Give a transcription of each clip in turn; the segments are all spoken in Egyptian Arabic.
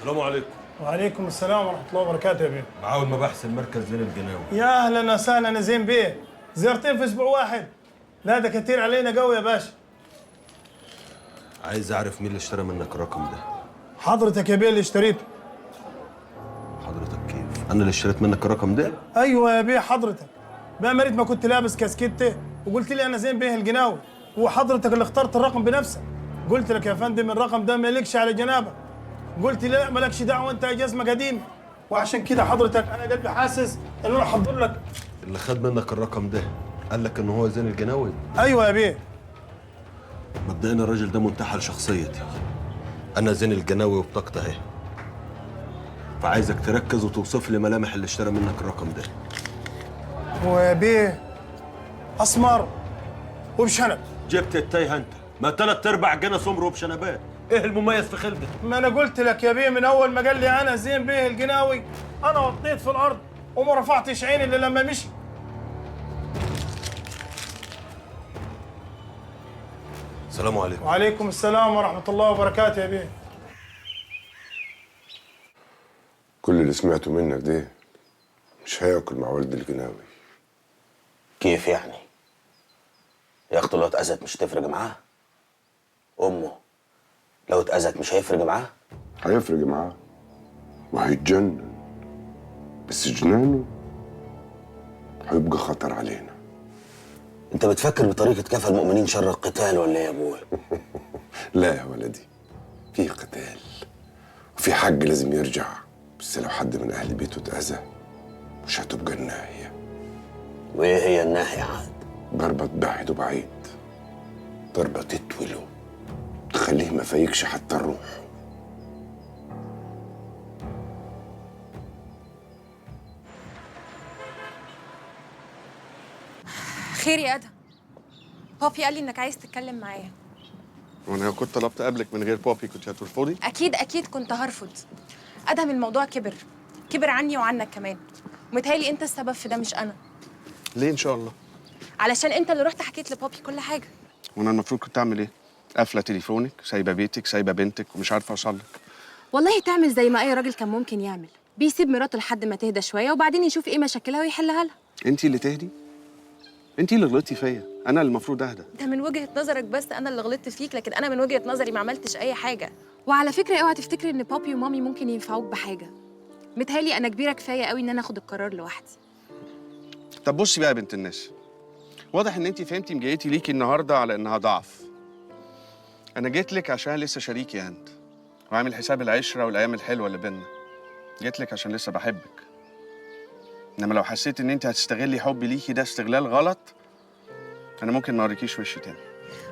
السلام عليكم. وعليكم السلام ورحمة الله وبركاته يا بيه. معاون مباحث المركز زين الجناوي. يا اهلا وسهلا يا زين بيه، زيارتين في اسبوع واحد، لا ده كتير علينا قوي يا باشا. عايز اعرف مين اللي اشترى منك الرقم ده. حضرتك يا بيه اللي اشتريته. حضرتك كيف؟ انا اللي اشتريت منك الرقم ده؟ ايوه يا بيه حضرتك، بقى مريت ما كنت لابس كاسكيتة وقلت لي انا زين بيه الجناوي، وحضرتك اللي اخترت الرقم بنفسك. قلت لك يا فندم الرقم ده مالكش على جنابك، قلت لي لا مالكش دعوه انت يا جزمه قديمة، وعشان كده حضرتك انا قلبي حاسس ان انا احضر لك. اللي خد منك الرقم ده قال لك ان هو زين الجناوي؟ ايوه يا بيه. مبدئيا الراجل ده منتحل شخصيتي، انا زين الجناوي وبطاقتي اهي، فعايزك تركز وتوصف لي ملامح اللي اشترى منك الرقم ده. هو يا بيه اسمر وبشنب. جبت التايه انت، ما 3/4 جنيه سمر وبشنبات، ايه المميز في خلقتك؟ ما انا قلت لك يا بيه من اول ما قال لي انا زين بيه الجناوي انا وطيت في الارض وما رفعتش عيني الا لما مشي. السلام عليكم. وعليكم السلام ورحمة الله وبركاته يا بيه. كل اللي سمعته منك ده مش هياكل مع ولد الجناوي. كيف يعني؟ يا اخته لو اتأذت مش هتفرق معاه؟ امه لو اتأذت مش هيفرق معاه؟ هيفرق معاه وهيتجنن، بس جنانه هيبقى خطر علينا. انت بتفكر بطريقة كفى المؤمنين شر القتال ولا ايه يا ابوي؟ لا يا ولدي، في قتال وفي حق لازم يرجع، بس لو حد من اهل بيته اتأذى مش هتبقى النهاية. وايه هي الناحية عاد؟ ضربة تبعده بعيد، ضربة تتوله تخليه ما فايقش حتى الروح. خير يا ادهم، بابي قال لي انك عايز تتكلم معايا. وانا لو كنت طلبت قبلك من غير بابي كنت هترفضي؟ اكيد اكيد كنت هرفض. ادهم الموضوع كبر، كبر عني وعنك كمان، ومتهيألي انت السبب في ده مش انا. ليه ان شاء الله؟ علشان انت اللي رحت حكيت لبابي كل حاجة. وانا المفروض كنت اعمل ايه؟ قافله تليفونك، سايبه بيتك، سايبه بنتك، ومش عارفه اوصل لك. والله تعمل زي ما اي راجل كان ممكن يعمل، بيسيب مراته لحد ما تهدى شوية وبعدين يشوف ايه مشاكلها ويحلها لها. انت اللي تهدي؟ انت اللي غلطتي فيا، انا اللي المفروض اهدى. ده من وجهه نظرك بس انا اللي غلطت فيك، لكن انا من وجهه نظري ما عملتش اي حاجة. وعلى فكرة اوعى تفتكري ان بابي ومامي ممكن ينفعوك بحاجة. متهيألي انا كبيرة كفاية قوي ان انا اخد القرار لوحدي. طب بصي بقى يا بنت الناس، واضح ان انت فهمتي مجيتي ليكي النهارده على انها ضعف. انا جيت لك عشان لسه شريكي يا هند، وعامل حساب العشرة والايام الحلوة اللي بينا. جيت لك عشان لسه بحبك. انما لو حسيت ان انت هتستغلي حبي ليكي ده استغلال غلط، انا ممكن ما اوريكيش وشي تاني.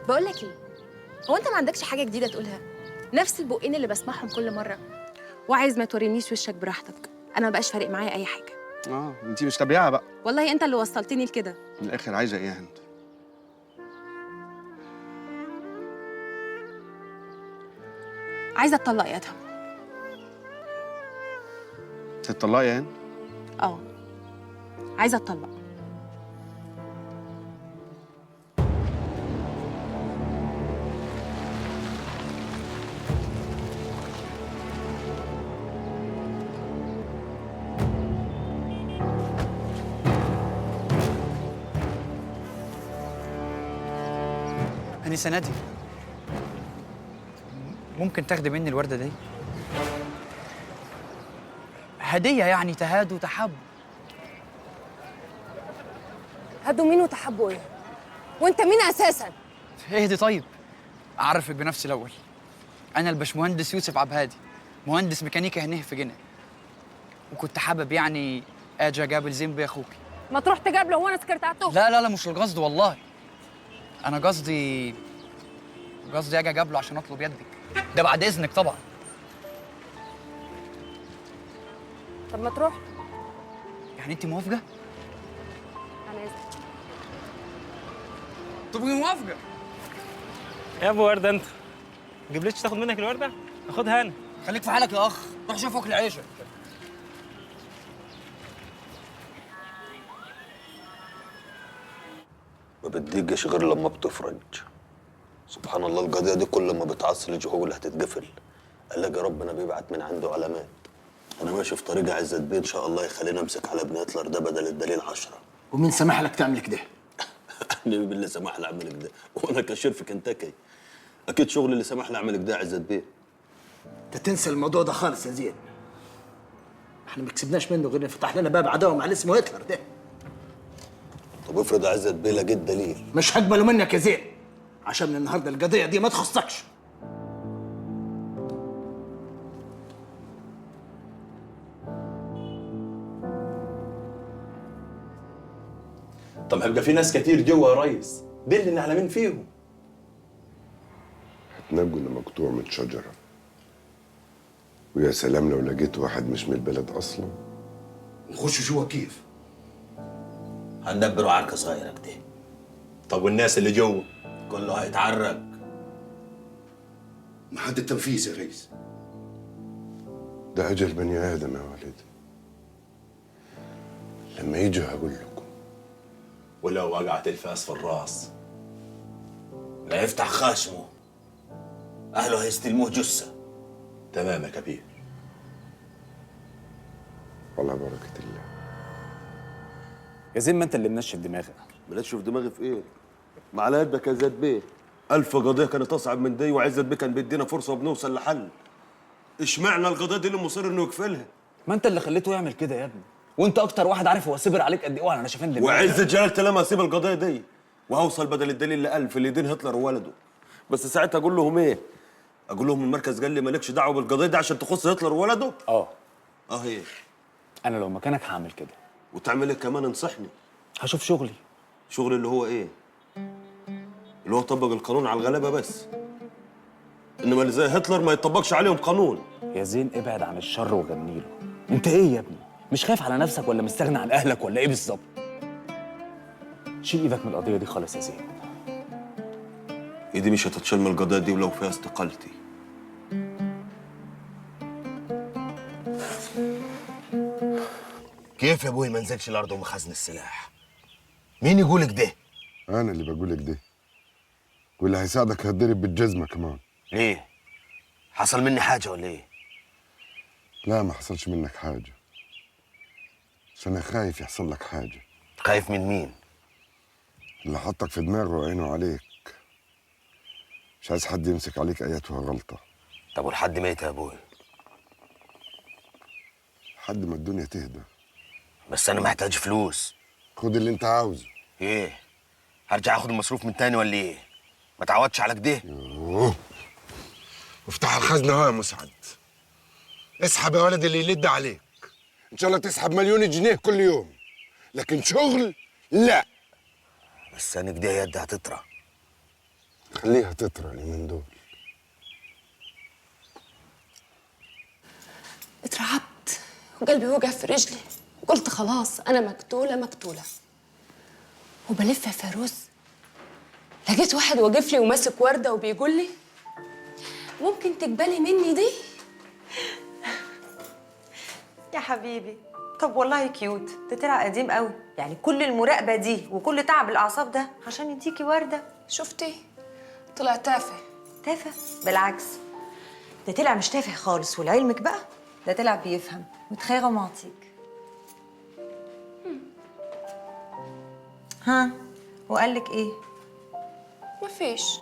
بقول لك ايه، هو انت ما عندكش حاجة جديدة تقولها؟ نفس البقين اللي بسمعهم كل مرة. وعايز ما تورينيش وشك براحتك، انا ما بقاش فارق معايا اي حاجة. انت مش تابعه بقى. والله انت اللي وصلتني لكده. من الاخر عايزه ايه يا هند؟ عايزه اتطلق يا ادهم. تتطلقي يا هند؟ اه عايزه اتطلق. أنسة نادية، ممكن تاخدي مني الوردة دي؟ هدية يعني، تهاد وتحب. هدوا مين وتحبوا ايه؟ وانت مين اساسا؟ اهدي طيب، أعرفك بنفسي الأول. أنا الباشمهندس يوسف عبهادي، مهندس ميكانيكا هنا في جنة. وكنت حابب يعني أجي أقابل زين بيه أخوكي. ما تروح تقابله، هو أنا سكرت عتوه؟ لا لا لا مش القصد والله. أنا قصدي أجي أقابله عشان أطلب يدك. ده بعد إذنك طبعا. طب ما تروح. يعني أنت موافقة؟ أنا إذنك. طب موافقة؟ يا أبو وردة أنت ما جبلتش تاخد منك الوردة؟ آخدها أنا. خليك في حالك يا أخ، روح شوف أكل عيشك. ما بتضيقش غير لما بتفرج. سبحان الله، القضية دي كل ما بتعصلج هو اللي هتتقفل. الاقي ربنا بيبعت من عنده علامات. انا ماشي في طريق عزت بيه ان شاء الله يخلينا امسك على ابن هتلر ده بدل الدليل 10. ومين سمح لك تعمل كده؟ انا باللي سمح لي اعمل كده، وانا كاشير في كنتاكي. اكيد شغل اللي سمح لي اعمل كده عزت بيه. انت تنسى الموضوع ده خالص يا زين. احنا ما كسبناش منه غير ان فتح لنا باب عداوة مع اللي اسمه هتلر ده. طب افرض عزت بيه لقيت دليل. مش هقبله منك يا زين، عشان من النهارده القضية دي ما تخصكش. طب هيبقى في ناس كتير جوه يا ريس، دلنا على مين فيهم. هتنجوا اللي مقطوع من شجرة، ويا سلام لو لقيت واحد مش من البلد اصلا. نخش جوا كيف؟ هندبروا عركة صغيرة كده. طب والناس اللي جوه؟ كله هيتعرك. ما حد التنفيذ يا ريس. ده اجل بني ادم يا ولدي. لما يجوا هقول لكم. ولو وقعت الفاس في الراس لا يفتح خشمه، اهله هيستلموه جثة. تمام يا كبير. على بركة الله. يا زين ما انت اللي منشف دماغك. منشف دماغي في ايه؟ ما على يدك يا زياد بيه. 1000 قضية كانت اصعب من دي، وعزت بيه كان بيدينا فرصة وبنوصل لحل. اشمعنى القضية دي اللي مصر انه يقفلها؟ ما انت اللي خليته يعمل كده يا ابني، وانت اكتر واحد عارف هو صبر عليك قد ايه وعلى نشفان دماغك. وعزة جلالة لما اسيب القضية دي وهوصل بدل الدليل ل1000 اللي يدين هتلر وولده. بس ساعتها اقول لهم ايه؟ اقول لهم المركز قال لي مالكش دعوه بالقضية دي عشان تخص هتلر وولده؟ اه. اه ايه؟ انا لو مكانك هعمل كده. وتعمل ايه كمان؟ انصحني. هشوف شغلي. شغل اللي هو ايه؟ اللي هو طبق القانون على الغلابة بس، انما اللي زي هتلر ما يطبقش عليهم قانون. يا زين ابعد عن الشر وغني له. انت ايه يا ابني؟ مش خايف على نفسك ولا مستغني عن اهلك ولا ايه بالظبط؟ شيل ايدك من القضية دي خالص يا زين. ايدي مش هتتشال من القضية دي ولو فيها استقالتي. كيف يا ابوي ما نزلش الارض ومخزن السلاح؟ مين يقولك ده؟ انا اللي بقولك ده، واللي هيساعدك هتضرب بالجزمه كمان. ليه؟ حصل مني حاجة ولا ايه؟ لا ما حصلش منك حاجة، بس انا خايف يحصل لك حاجة. خايف من مين؟ اللي حطك في دماغه وعينه عليك. مش عايز حد يمسك عليك ايتها غلطه. طب ولحد متى يا ابوي؟ لحد ما الدنيا تهدى. بس انا محتاج فلوس. خد اللي انت عاوزه. ايه؟ هرجع اخد المصروف من تاني ولا ايه؟ ما تعودش على كده. افتح الخزنة اهو يا مسعد. اسحب يا ولد اللي يلد عليك. ان شاء الله تسحب 1,000,000 جنيه كل يوم، لكن شغل لا. بس انا كده يدي هتطرى. خليها تطرى اليومين دول. اترعبت وقلبي وجع في رجلي، قلت خلاص انا مقتوله مقتوله. وبلف يا فيروز لقيت واحد واقف لي وماسك ورده وبيقول لي ممكن تقبلي مني دي؟ يا حبيبي طب والله cute، ده طلع قديم قوي، يعني كل المراقبة دي وكل تعب الاعصاب ده عشان يديكي ورده؟ شفتي؟ طلع تافه. تافه؟ بالعكس ده طلع مش تافه خالص، ولعلمك بقى ده طلع بيفهم وتخيره معطيك. ها وقال لك ايه؟ مفيش.